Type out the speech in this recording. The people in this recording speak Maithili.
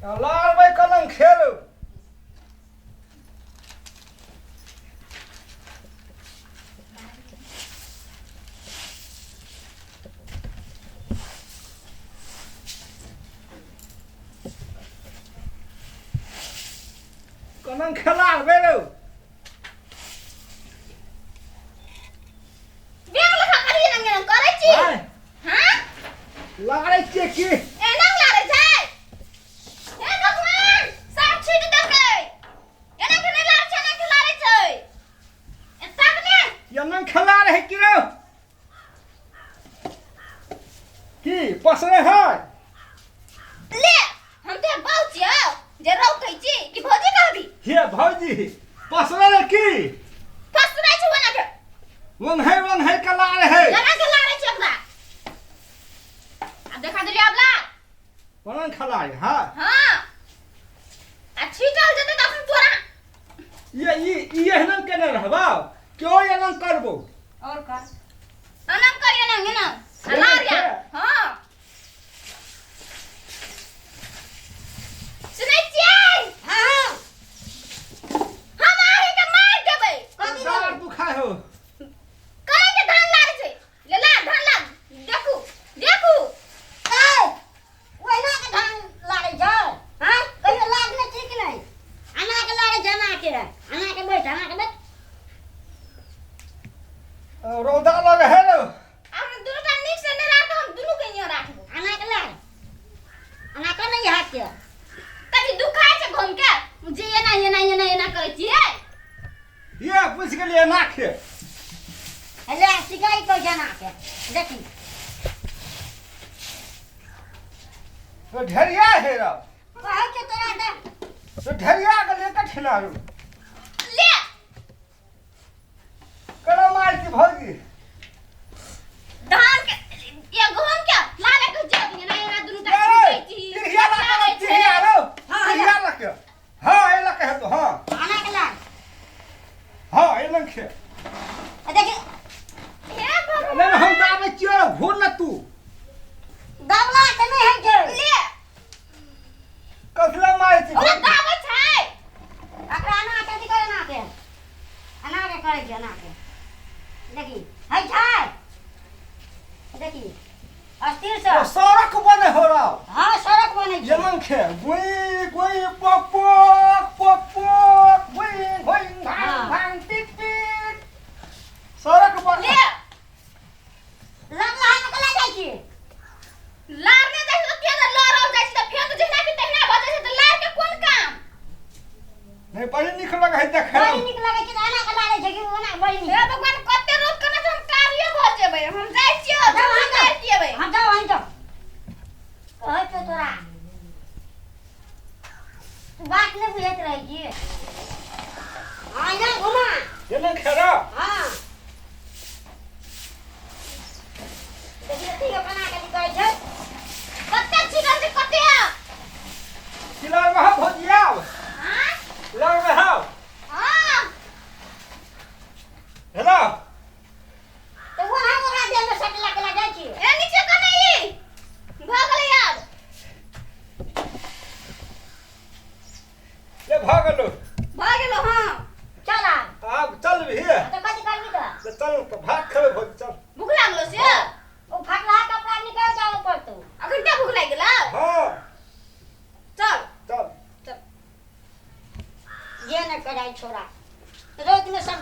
लारबै कलम खेल। कलम खेला रौ। बेग लखा करी एना एना करै छी। आँय, हां। लारै छियै की? एना लारै छै। हे भगवान, सब छीट देलकै। एना के नहि लारै छै, एना के लारै छै। एतक ने। एना खेला रहै की रौ? की पसरे है? ले, हम तो बाऊ छियौ जे रौ कहै छी कि भौजी कहबी? हे भौजी, पसरे रे की? पसरै छै ओना के। वंहै वंहै के ला रहे। एना के लारै छै ओकरा। आ देखा देलियै आब ला। कोना खेला रे? हाँ। हाँ। आ छीटल जेतै तखन तोरा। ये ई ई एहन केने रहबा क्यों एहन करबो? और कर। एना कर एना एना। आ लार या। हाँ। सुनै छियै? हाँ। हम अहीं के मारि देबै। कथी दाँत देबै? दुखाय हो। करै के धान लारै छै। ले ला धान ला। देखू देखू। ए, ओहिना के धान लारै छै? हाँ, कहियो लागने छै कि नहि? अना के लारै छै, अना के। अना के बैठ, अना के बैठ। रौदा लगे है रो। हम दुनू टा नीक से नहि राखब, हम दुनू के इहाँ राखबो। अना के लार। अना के नहि हाथ के। कथी दुखाय छै घूम के जे एना एना एना एना करै छियै? ये पूछ गेलियै ना खे। ले सिखाई को जना के। देखी। तो ढेरिया है रो। कहै छै तोरा दे। तो ढेरिया गेलियै कठिना रो। ले। केना मार की भौजी? धान के या गहूम के लारे के जब एना एना दुनू टा ये छीटै छी। तिरिया लके लारै छै। तिरिया रो। हाँ, तिरिया लके। हाँ ए लके है तो हाँ। अना के लार। हाँ ए लंखे। आ देखी। हे भगवान। नहीं हम दाबै छियो घूर न तू। दाबला के नहि होइ छै। ले। कसला मारै छी? ओकरा दाबै छै। अकरा अना के अथी कर, अना के। अना के करै छै, अना के। देखी, हइ छै। देखी, अस्थिर से। ओ सड़क बने हो रहा। हाँ, सड़क बनै छै। एमन खे गुई गुई पक पक पक पक गुई गुई भांग हाँ। भांग टिक टिक सड़क बने। ले। लगला है तऽ कला जाइ छी। लारने जाइ छै तऽ तेज लड़ल जाइ छै तऽ फेर तऽ जहिना कि तहिना भऽ जाइ छै तऽ लार के कोन काम? नहीं बड़ी नीक लगे है देखे। बड़ी नीक लगै छै तऽ एना के लारै छै कि ओना बड़ी नीक। हे भगवान, कते रोज कने से हम कार्य भऽ जेबै। हम जाइ छियै, जाओ, जल्दी जाओ। जाइ छियै। हाँ जाओ, वहीं जाओ। कहै छौ तोरा। तू बात नहि बुझैत रहै छी। हाँ, इधर घुमा। एमन खेरा। हाँ। देखी देखी केना के करै छै। कते छिटल छै कते? किलार में हो भौजी आब। हाँ? लग में हो। हाँ। हेलो। तऽ वहाँ ओकरा देह में सटला के जाइ छी। ए नीचे कने ई भऽ गेलै आब। ले भऽ गेलो। भऽ गेलो हाँ। चल आब। आब चल भी। तऽ कथी करबी तऽ? ले चल तऽ भात खेबै भौजी चल। भूख लागलो से? ओ फटला कपड़ा निकाल जाओ पड़तौ। अखन क्या भूख लागि गेलौ? हाँ। चल। चल। चल। जे न कराई छोरा। रोज में सब